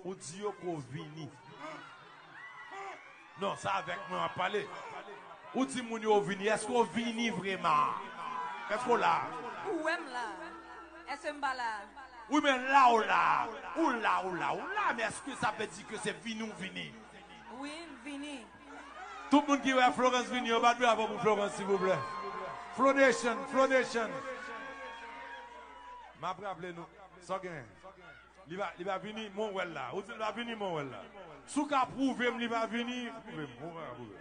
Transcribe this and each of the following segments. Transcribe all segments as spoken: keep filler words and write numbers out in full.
Ou di yo ke w vini. Non, se avèk mwen w ap pale. Ou di moun yo w vini. Èske w vini vrèman? Èske w la? Ou wè m la. Èske m pa la? Wi, men la w la. Ou la, ou la, ou la, men èske sa vle di ke se vini w vini? Wi, m vini. Tout moun ki wè Florence vini, yon bat bravo pou Florence, silvouplè. Flow Nation, Flow Nation. M ap raple nou, sa w gen? Li va, li va vini, mwen wè l la. Ou di l va vini, mwen wè l la. Si w ka pwouve m li va vini, pwouve m. Ou pa ka pwouve m.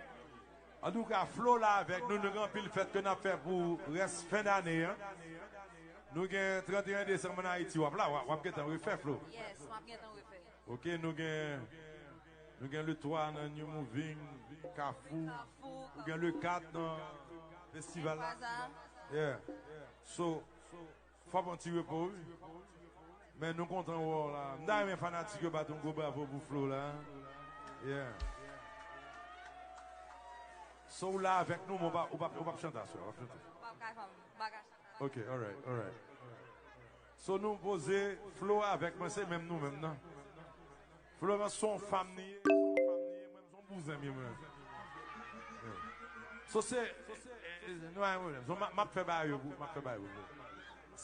Antouka, Flo la avèk nou, nou gen anpil fèt ke n ap fè pou rès fen dane an. Nou gen trannteyen desanm ann Ayiti, w ap la, w ap, w ap gentan refè, Flo. Yes, m ap gentan refè. Ok, nou gen, nou gen le twa nan New Moving, Kafou. Kafou, ou gen le kat nan festival la. Plaza. Yeah. So, fò pran ti repo, wi. Men nou kontan wè w la. M ta renmen fanatik yo bat yon gwo bravo pou Flo la. Yeah. So, w la avèk nou, men w pa, w pa, w p ap chante aswè, w ap chante. M p ap ka fè, m pa ka chante. Ok, alright, alright. So, nou poze, Flo avèk mwen, se menm nou menm, non? Florence se yon fanm li ye, se yon fanm li ye, mwen, se yon bouzen m ye, mwen. So, se, eh, eh, nou pa gen pwoblèm. So, m ap, m ap fè bagay yo pou, m ap fè bagay yo pou.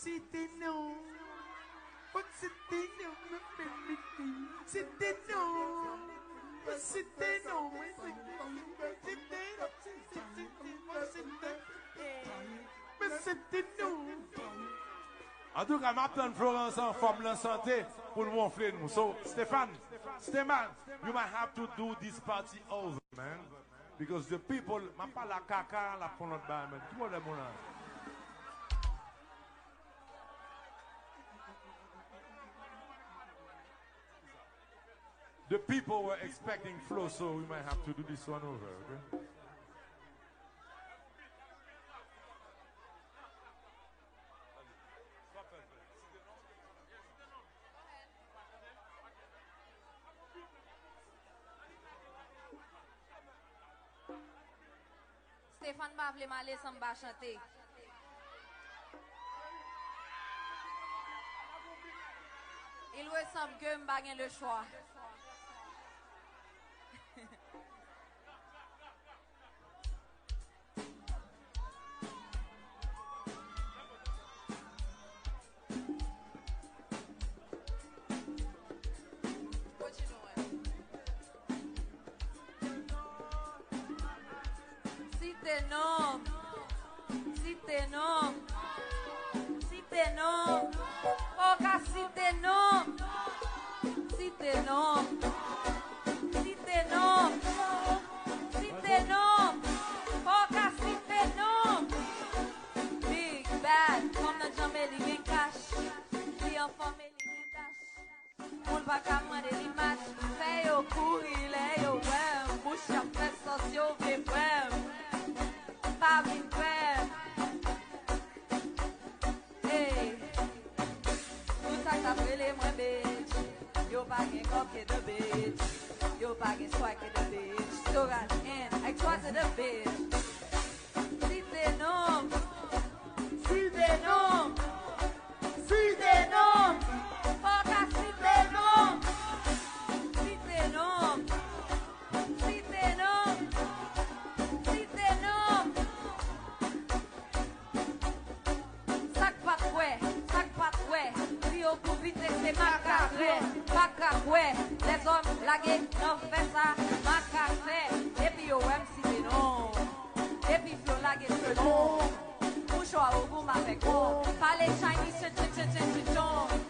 Site non. Pot site non, mwen fè mete. Site non. Pot site non, mwen fè mete. Site non. Pot site non. Mwen site non. Antouka, m ap tann Florence anfòm, lan sante, pou l wonfle nou. So, Stéphane, Stéman, you might have to do this party over, man. Because the people, m ap pale a Kaka, l ap fè yon lòt bagay, man. Ki pwoblèm ou la? The people were expecting Flo, so we might have to do this one over, okay? Stéphane pa vle m ale san m pa chante. Il ressemble que m pa gen le choix. Site non. Site non. Site non. Fò w ka site non. Site non. Site non. Site non. Fò w ka site non. Big bad, fanm nan djanm e li gen kach. Li anfòm e li gen tach. Moun pa ka mande li match. Fè yo kouri lè yo wè m. Bouch y ap fè sòs yo vle kwè m. Pa vin kwè m. Ey. Tout sa k t ap rele mwen bitch. Yo pa gen kòb ke the bitch. Yo pa gen swag ke the bitch. Sorat and Exwa to the bitch. Site non m. Site non m. Site non m. Fò w ka site non m. Site non m. Site non m. Site non m. Sa k pa t wè, sa k pa t wè, di yo kou vite se makak wè, makak wè. Lèzòm lage nan fè sa, makak fè. Depi yo wè m site non. Depi Flo lage se non. Mouchwa ou gou m avèk bon. Pale Chinese, chen, chen, chen, chen, chen, chen.